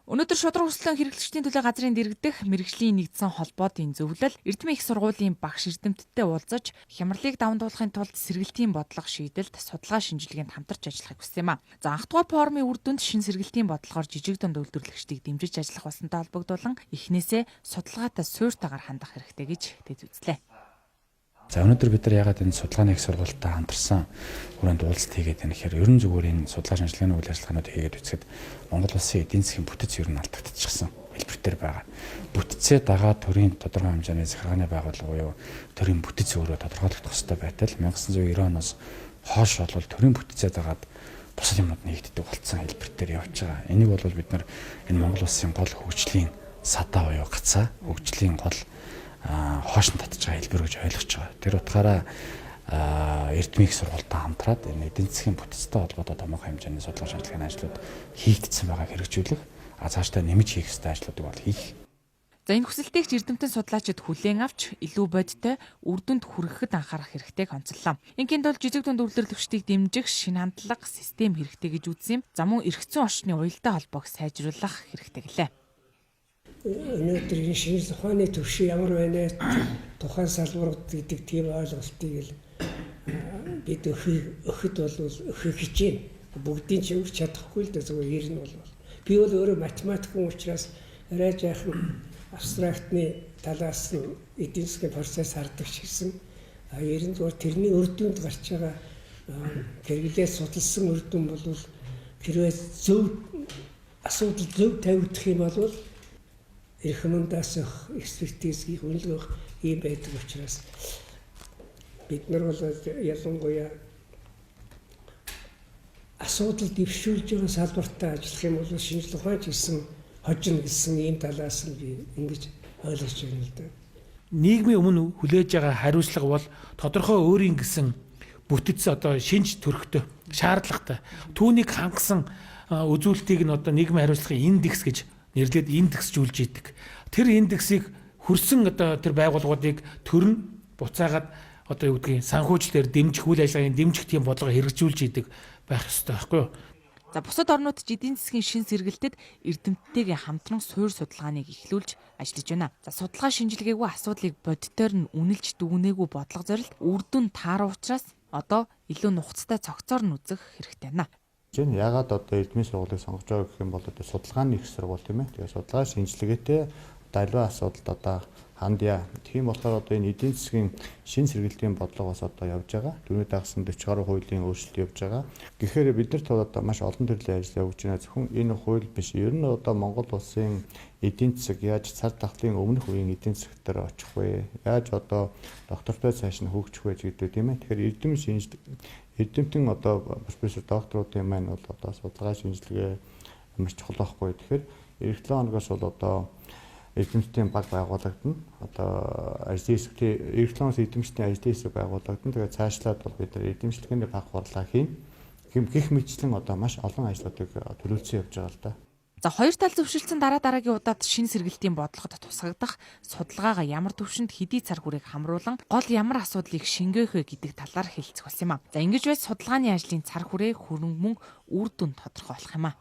Өнөөдөр шударга өрсөлдөөн хэрэглэгчдийн төлөө газрын дэргэдэх мэргэжлийн нэгдсэн холбоотын зөвлөл Эрдмийн их сургуулийн багш эрдэмтдтэй уулзаж хямралыг даван дуулахын тулд сэргэлтийн бодлого шийдэлд судалгаа шинжилгээнд хамтарч ажиллахыг хүссэн юм а. За, анх дугаар форумын үр дүнд шинэ сэргэлтийн бодлогоор жижиг дунд үйлдвэрлэгчдийг дэмжиж ажиллах болсонтой холбогдуулан эхнээсээ судалгаатай суурьтайгаар хандах хэрэгтэй гэж тэд үзлээ. За, өнөөдөр бид нар яагаад энэ судалгааны их сургуультай хамтарсан хүрээнд уулзалт хийгээд байна гэхээр ерөн зүгээр энэ судалгаа шинжилгээний үйл ажиллагаануудыг хийгээд үзэхэд Монгол улсын эдийн засгийн бүтэц ер нь алдагдчихсан хэлбэртэр байгаа. Бүтцээ дагаа төрийн тодорхой хэмжээний захиргааны байгууллага буюу төрийн бүтэц өөрөө тодорхойлогдох ёстой байтал 1990 оноос хойш бол төрийн бүтцээ дагаад бусад юмнууд нэгддэг болцсон хэлбэртэр явж байгаа. Энийг бол бид нар энэ Монгол улсын гол хөгжлийн садаа буюу гацаа хөгжлийн гол хоош нь татж байгаа хэлбэр гэж ойлгож байгаа. Тэр утгаараа Эрдмийн их сургуультай хамтраад энэ эдийн засгийн бүтцтэй холбоотой томоохон хэмжээний судалгаа шинжилгээний ажлууд хийгдсэн байгааг хэрэгжүүлэх, а цаашдаа нэмж хийх ёстой ажлуудыг бол хийх. За, энэ хүсэлтийг ч эрдэмтэн судлаачид хүлээн авч илүү бодиттой үр дүнд хүрэхэд анхаарах хэрэгтэйг онцоллоо. Ингийн тулд жижиг дунд үйлдвэрлэгчдийг дэмжих шинэ хандлага, систем хэрэгтэй гэж үзсэн юм. За, мөн эрх зүйн орчны уялдаа холбоог сайжруулах хэрэгтэй гэлээ. Өнөөдөр энэ шинжлэх ухааны түвшин ямар байна вэ? Тухайн салбарууд гэдэг тийм ойлголтыг л бид өгөхөд бол өгөхийг хичээнэ. Бүгдийн ч өгч чадахгүй л дээ, зүгээр ер нь бол. Би бол өөрөө математик хүн учраас арай жаахан абстрактны талаас нь эдийн засгийн процесс хардаг ч гэсэн ер нь зүгээр тэрний үр дүнд гарч байгаа хэрэглээ судалсан үр дүн бол хэрвээ зөв асуудал зөв тавигдах юм бол рекомендаци экспертиз гэх үнэлгээ ийм байдаг учраас бид нар бол ялангуяа асуудал дэвшүүлж байгаа салбартаа ажиллах юм бол шинжлэх ухаан ч гэсэн хожино гэсэн ийм талаас нь би ингэж ойлгож байна л да. Нийгмийн өмнө хүлээж байгаа хариуцлага бол тодорхой өөрийн гэсэн бүтэц одоо шинж төрхтэй шаардлагатай. Түүнийг хангасан үзүүлэлтийг нь одоо нийгмийн хариуцлагын индекс гэж нэрлээд индексжүүлж идэг. Тэр индексийг хүрсэн одоо тэр байгууллагуудыг төрн буцаагаад одоо юу гэдгийг санхүүжилтээр дэмжих, үйл ажиллагааг дэмжих тийм бодлого хэрэгжүүлж идэг байх ёстой байхгүй юу? За, бусад орнууд ч эдийн засгийн шинэ сэргэлтэд эрдэмтдтэйгээ хамтран суурь судалгааныг эхлүүлж ажиллаж байна. За, судалгаа шинжилгээгүй, асуудлыг бодитоор нь үнэлж дүгнээгүй бодлого зорилт үр дүн тааруу учраас одоо илүү нухацтай цогцоор нь үзэх хэрэгтэй байна. Жин ягаад одоо эрдмийн сургуулийг сонгож байгаа гэх юм бол одоо судалгааны их сургууль, тийм ээ. Тэгээ судалгаа шинжилгээтэй одоо аливаа асуудалд одоо хандъя. Тийм болохоор одоо энэ эдийн засгийн шинэ сэргэлтийн бодлого бас одоо явж байгаа. Түүний дагсан 40 гаруй хуулийн өөрчлөлт явж байгаа. Гэхээр бид нар тул одоо маш олон төрлийн ажил явуулж байна. Зөвхөн энэ хууль биш. Ер нь одоо Монгол улсын эдийн засаг яаж цар тахлын өмнөх үеийн эдийн засаг дээр очих вэ? Яаж одоо доктортой цааш нь хөгжих вэ гэдэг, тийм ээ. Тэгэхээр эрдэм шинжил эрдэмтэн одоо профессор докторуудын маань бол одоо судалгаа шинжилгээ маш чухал байхгүй. Тэгэхээр ирэх 7 хоногоос бол одоо эрдэмтдийн баг байгуулагдана. Одоо ажлын хэсэг, ирэх 7 хоногоос эрдэмтдийн ажлын хэсэг байгуулагдана. Тэгээд цаашлаад бол бид нар эрдэмтдийн баг хурлаа хийн. Гэх мэтчлэн одоо маш олон ажлуудыг төлөвлөсөн явж байгаа л да. За, хоёр тал зөвшөлдсөн дараа дараагийн удаад шинэ сэргэлтийн бодлогод тусгагдах судалгаагаа ямар түвшинд, хэдий цар хүрээг хамруулан гол ямар асуудлыг шингээх вэ гэдэг талаар хэлэлцэх болсон юм а. За, ингэж байж судалгааны ажлын цар хүрээ, хөрөнгө мөнгө, үр дүн тодорхой болох юм а.